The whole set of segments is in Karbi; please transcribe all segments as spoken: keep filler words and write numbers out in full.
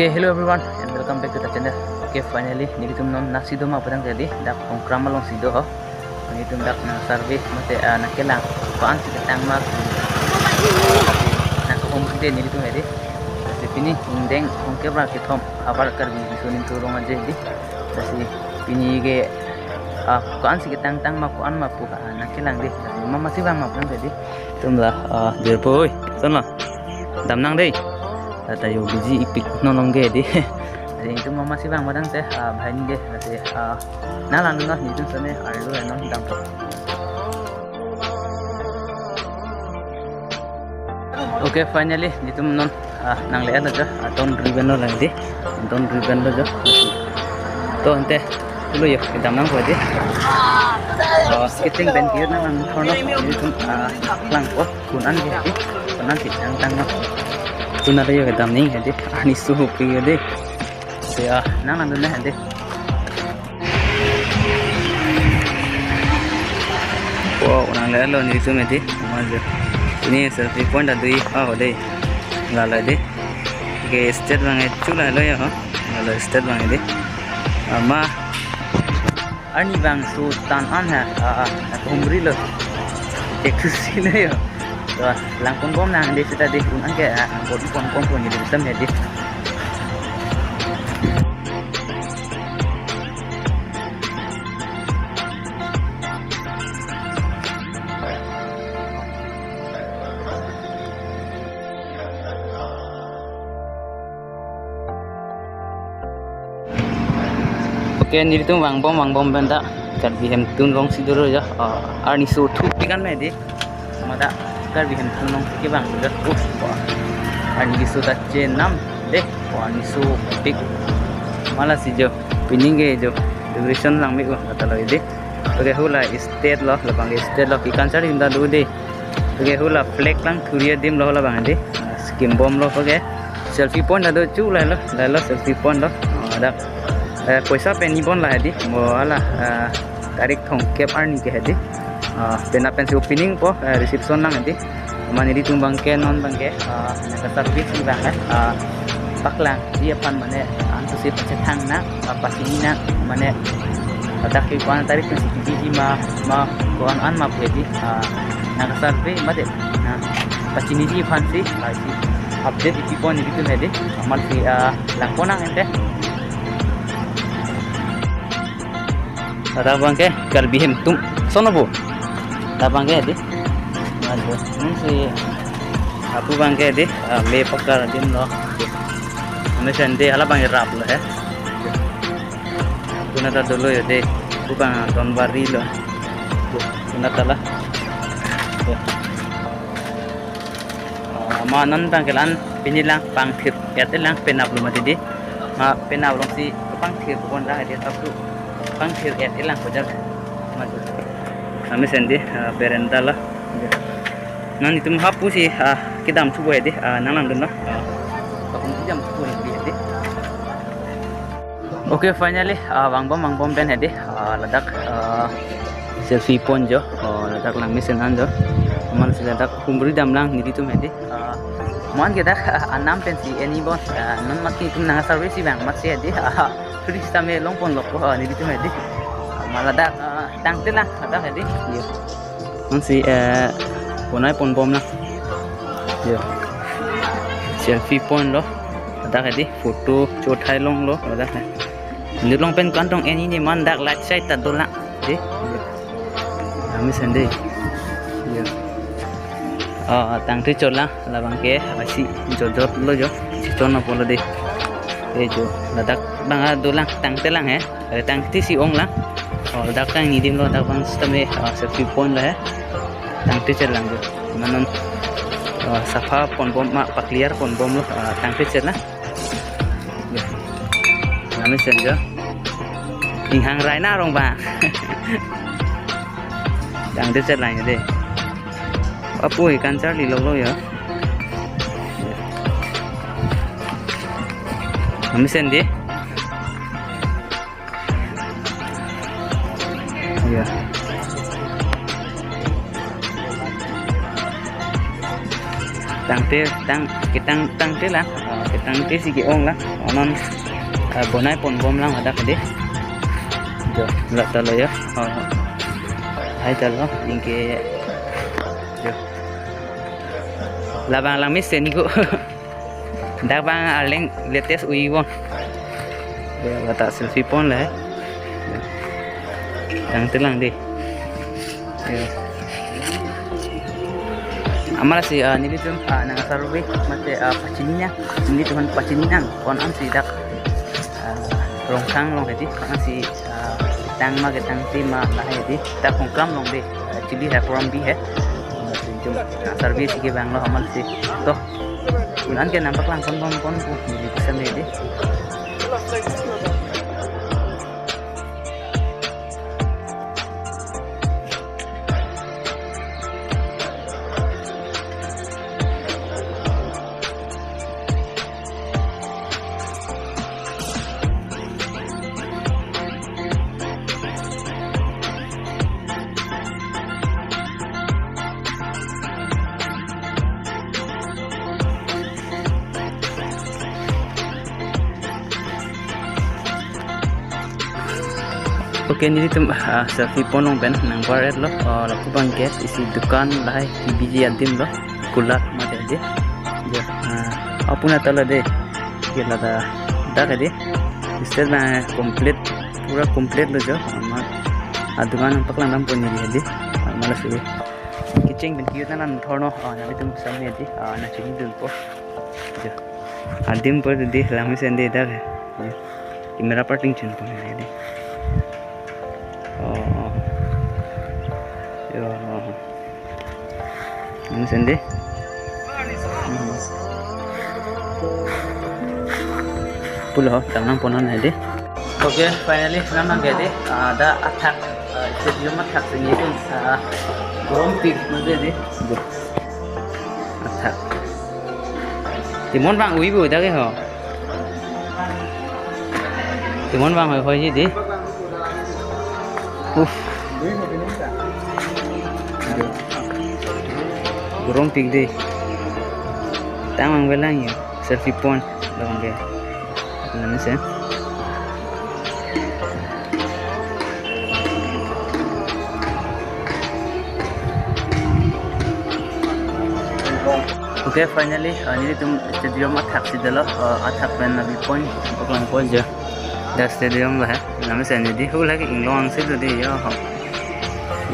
Okay, hello everyone and welcome back to the channel. Okay, finally, nelitum non nasi do ma padang jadi, dak Hongkram alongsi do ho. Nelitum dak nang survey mate, ah, nang kelang ko-ansi ketang ma, nang kehumri de nelitum jadi. Lasi pini ingdeng hongkep ra kethom havar Karbi Riso Nimso Rong Aje di. Lasi pini ke, ah, ko-ansi ketang tang ma, ko-an ma pu, ah, nang kelang de. Lasi mama si vang ma padang jadi. Tum la, ah, dir poi. Son la. Damnang dei. Ata yo biji ipik non long ke di. Jadi itum mama si vang padang te, ah, bahai ni ke, lasi, ah, nang langnon, nelitum sene arlo non dam. Okay, finally, nelitum non, ah, nangle-et lo jo, ah, don riben lo lang di. Don riben lo jo. To ante, lo yo, damnang ko di. Oh, skipping ben kir nang lang thorno, nelitum, ah, lang ko. Kun an ke hedi, kun an si tang tang no. Kun an yo kedam ni hedi, arni suhu pi hedi. Lasi, ah, nang langdun hedi. Wow, nangle-et lo nelitum hedi. Maju. Pini selfie point adui, ah, hedi. Lala hedi. Ke state abang e chu lalo ya ho. Lalo state abang hedi. Ama arnivang so tan an ha, ah, ah, humri lo. Ekhusi lo yo. To, lang ponbom nang de seta de un an ke, ah, lang ponbom pon pon ni de sam hedi. Okay, nelitum vangbom vangbom pen ta Karbi Hemtun alongsi dolo ya. Ah, arni so thupik an me di. Mada Karbi Hemtun alongsi kevang dolo. Uh, wah. Arni so ta chenam de. Wah, arni sopik. Mala si jo. Pining ke jo. Decoration lang me, uh, kata lo de. Okay, hula state lo, labang ke state lo, kekan sari inda do de. Okay, hula flag lang thuri adim lo labang de. Ah, skim bom lo, okay. Selfie point ta do chu lalo, lalo selfie point lo. Ah, dak, eh, poisa pen ni bon la hedi. Mo hala, eh, tarik thomkep arni ke hedi. Ah, penap pensi opening po, eh, reception lang hedi. Mane nelitum abang ke non abang ke, ah, nang ke survey si abang, eh, ah, paklangji aphan mane antu si pachethang nang, ah, pachini nang, mane dak ke ko-an tarik pensi kebi ma, ma ko-an an ma pu hedi, ah, nang ke survey mate, ah, pachiniji aphan si, ah, si update ipi pon ipi tu hedi, amat si, ah, lang pon nang ante. Ladak abang ke Karbi Hemtun. Sono bu. Ladak abang ke di. Maju. Nung si apu abang ke di, ah, me pakar adim lo. Mesen de hala abang ke rap lo he. Kuna ta dolo yo de. Apu abang Donbari lo. Kuna ta la. Ah, ma non abang ke la-an pini lang pangthir et lang penap lo mati di. Ma penap alongsi pangthir pon lang adi satu pangthir et lang ko jar. Maju. Kami sendi, ah, berenda la. Non itum hapu si, ah, kedam thupo hedi, ah, nang langdun lo. Ah, kapung kedam thupo hedi. Okay, finally, ah, vangbom vangbom pen hedi, ah, ladak, ah, selfie point jo, oh, ladak langmesen an jo. Amat si ladak humri damlang nelitum hedi. Ah, mo-an ke dak, ah, anam pensi eni bon, ah, non amat ke itum nang survey si abang amat si hedi, ah, tourist tame long pon lo ko, ah, nelitum hedi. Amat ladak, ah, tangte lang, ladak hedi. Yo. Non si, eh, ponai ponbom na. Yo. Selfie point lo. Ladak hedi photo chothai long lo. Ladak he. Nulong pen kantong eni ni man dak light side ta dolang. Di. Kami sendi. Yo. Ah, tangte chotlang. Labang ke, ah, si jot jot lo jo. Si chotna pulo di. Eh jo. Ladak abang dolang tangte lang he. Ada tangte si ong lang. Oh, dak tang ni adim lo, dak abang sitame, ah, selfie point lo he. Tangte chot lang jo. Manon, ah, sapha ponbom ma, pa-clear ponbom lo, ah, tangte chot lang. Kami sen jo. Inghang rai na rong ba. Tangte chot lang de. Apu ikan charli lo lo ya. Kami sendi. Iya. Tangte, tang, ketang, tangte lang. Ah, ketangte si ke-ong lang. Oh, non, ah, bonai ponbom lang hadak hedi. Jo, la ta lo jo. Oh. Hai ta lo, anke. Jo. Labang langmesen ko. Dak bang arleng latest ui won. Ya, la ta selfie pon le. Tangte lang dei. Ya. Amat si, ah, nelitum, ah, nang survey mate, ah, pachini nang, nelitum pachini nang, ko-an si dak, ah, Rongkhang along hedi, ko-an si, ah, tang ma ketangte ma lahai hedi, dak Khongkram along dei, actually hai Porom bi hai. Nelitum nang survey si ke bang lo amat si. To, un-an ke nangpaklang ponbom pon pu, neli bisa me dei. Okay, nelitum, ah, selfie pon along pen nang bar et lo, ah, lapu abang ke isi dukan lahai kebiji adim lo, kulat mate dei. Jo, ah, apuna ta lo dei. Ke la ta dak dei. Instead na complete, pura complete lo jo. Amat adukan nangpaklang dam pon neli dei. Amat si kecheng pen kiyut na nang thorno, ah, nelitum same dei, ah, nangchinidun po. Jo. Adim po dei, langmesen dei dak. Jo. Camera parting chun po dei. Oh. Jo. Langmesen dei. Hmm. Pulo, dam nang pon hedi. Okay, finally, nang nang hedi. Ah, dak athak, ah, stadium athak si nelitum, ah, Gorom Peak mate dei. Athak. Timon bang ui bo dak ke ho. Timon bang hoi hoi dei. Uff. Gorom Peak dei. Tang mang belang yo. Selfie pon. Long ke. Nang mesen. Okay, finally, ah, nelitum stadium athak si dolo, ah, athak pen nangpi pon, poklang pon jo. Dak stadium lo hai, nang mesen dei, hu lake inglong si lo dei, yo ho.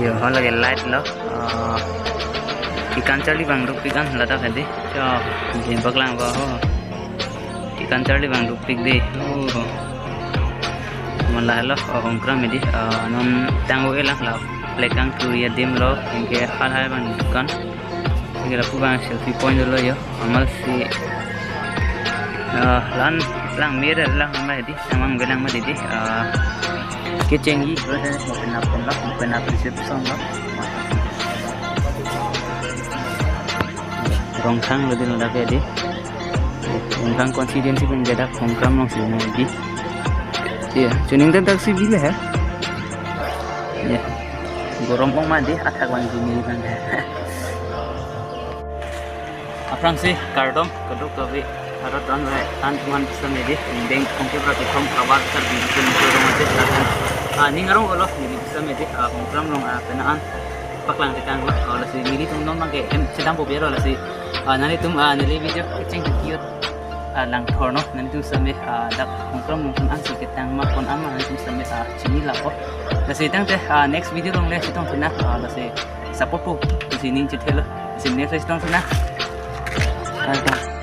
Yo ho lake light lo, ah, kekan charli bang dukpik an ladak hedi, jo, jin poklang ba ho. Kekan charli bang dukpik dei. Oh. Mala lo, oh, Khongkram hedi. Ah, non tang-o-e lang la. Lekang turi adim lo, anke hal hal bang dukan. Anke lapu bang selfie point lo jo. Amat si, ah, lan lang mir lang ma hedi, samang belang ma hedi. Ah, kecheng-i, lo dei, mo penap pon lo, mo penap reception lo. Rongkhang lo dei lo dak hedi. Rongkhang constituency pen hadak Khongkram along si nang hedi. Ya, chuning dak dak si bi le hai. Ya. Gorom ong ma dei, athak bang juni bang dei. Aphrangsi kardom, kadokave, arat an vai, an tuhan bisa me dei, deng kongke pra kikhom kabar kar bi bikin dorong aja silakan. Ah, ning arong olo, neli bisa me dei, ah, Khongkram along, ah, penang an paklang tekang lo, ah, lasi nelitum non bang ke em sedang bobiar lo lasi, ah, nanglitum, ah, neli video kecheng kiyut, ah, lang thorno, nanglitum same, ah, dak Khongkram along an si ketang ma ko-an ma nanglitum same, ah, chini lapo. Lasi tangte, ah, next video along le chetong thunang, ah, lasi support po, lasi ning chethelo, lasi next le chetong thunang. Bye bye.